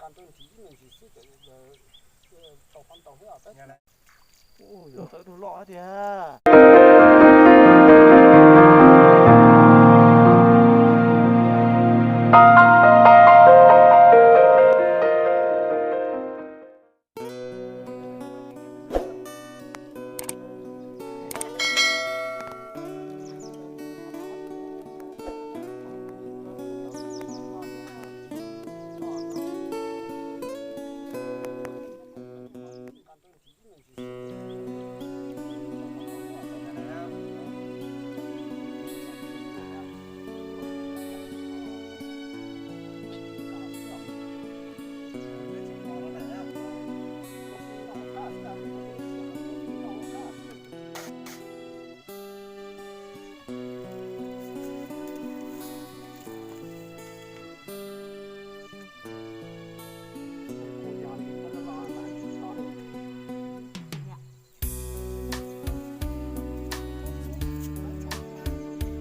Ub, yog tau tus loj tiag.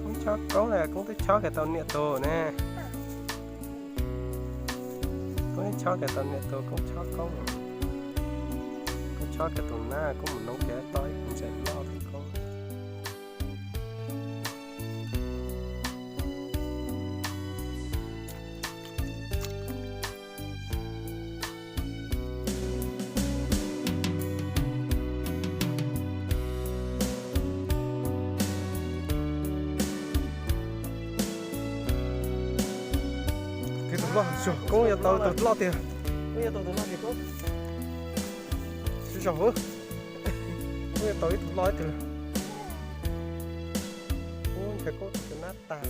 Koob chob koob, koob twb chob kiag tau niam tus ne. Koob twb chob kiag tau niam tus, koob chob koob. Koob chob kiag tus nab, koob mus noob kiag tau ib ntses loj koob. Koob yuav tau tus loj tiag. Koob yuav tau tus loj tiag koob. Sib zog, koob yuav tau ib tug loj ib tug. Ub, ntshai koob tus nab tag.